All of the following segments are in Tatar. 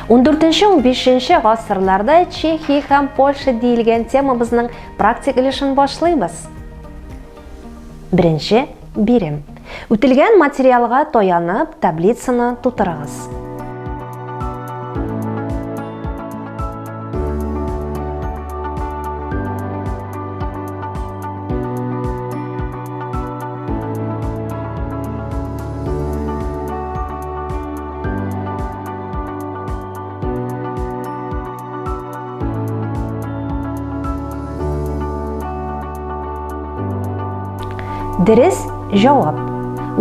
14-15 гасырларда Чехия һәм Польша диелгән темабызның практик өлешен башлыйбыз. Беренче бирем. Үтелгән материалга таянып, таблицаны тутырыгыз. Дөрес җавап.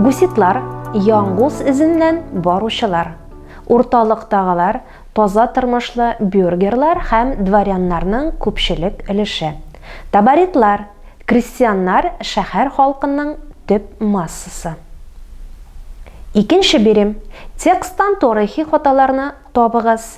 Гуситлар, яңгуз эзеннән баручылар. Урталыктагылар, таза тормышлы бюргерлар һәм дворяннарның күпчелек өлеше. Таборитлар, крестьяннар шәһәр халкының төп массасы. Икенче бирем. Тексттан тарихи хаталарны табыгыз.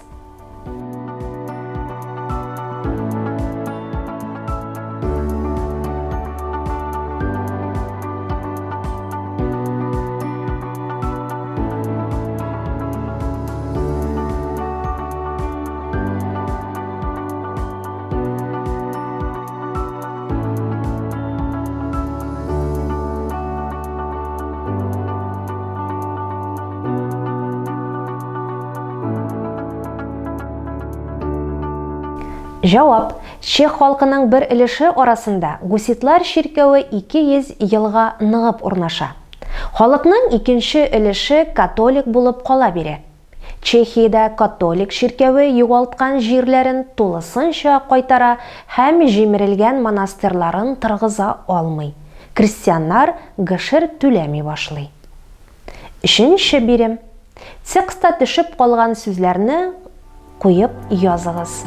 Җавап. Чех халкының бер өлеше арасында гуситлар чиркәве 200 елга ныгып урнаша. Халыкның икенче өлеше католик булып кала бирә. Чехиядә католик чиркәве югалткан җирләрен тулысынча кайтара һәм җимерелгән монастырьларын торгыза алмый. Крестьяннар гошер түләми башлый. Өченче бирем. Текстта төшеп калган сүзләрне куеп языгыз.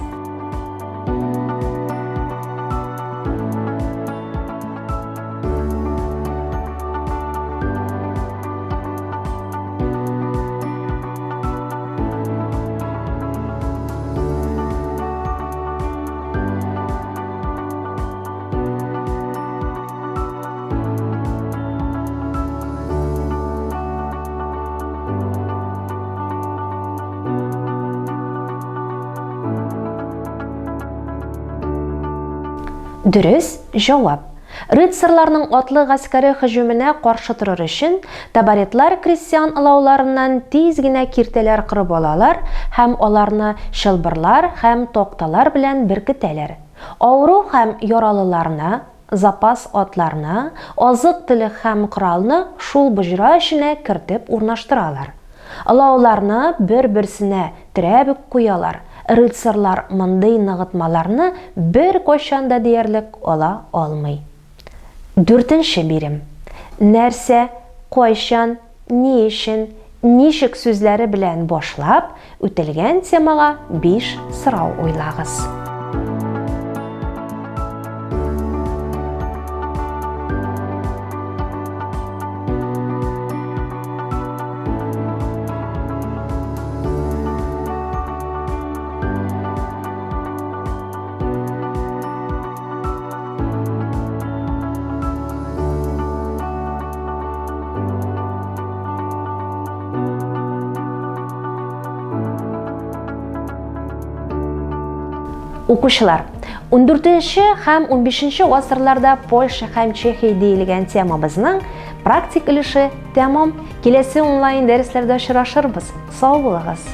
Дөрес җавап. Рыцарьларның атлы гаскәре һөҗүменә каршы торыр өчен, таборетлар крестьян олауларыннан тиз генә киртәләр корып алалар һәм аларны чылбырлар һәм такталар белән беркетәләр. Авыру һәм яралыларны, запас атларны, азык-төлек һәм коралны шул боҗра эченә кертеп урнаштыралар. Олауларны бер-берсенә терәп үк куялар, рыцарьлар мондый ныгытмаларны беркайчан да диярлек ала алмый. Дүртенче бирем. Нәрсә, кайчан, ни өчен, ничек сүзләре белән башлап, үтелгән темага 5 сорау уйлагыз. Укучылар, 14 һәм 15 гасырларда Польша һәм Чехия диелгән темабызның практик өлеше тәмам. Киләсе онлайн дәресләрдә очрашырбыз. Сау булыгыз!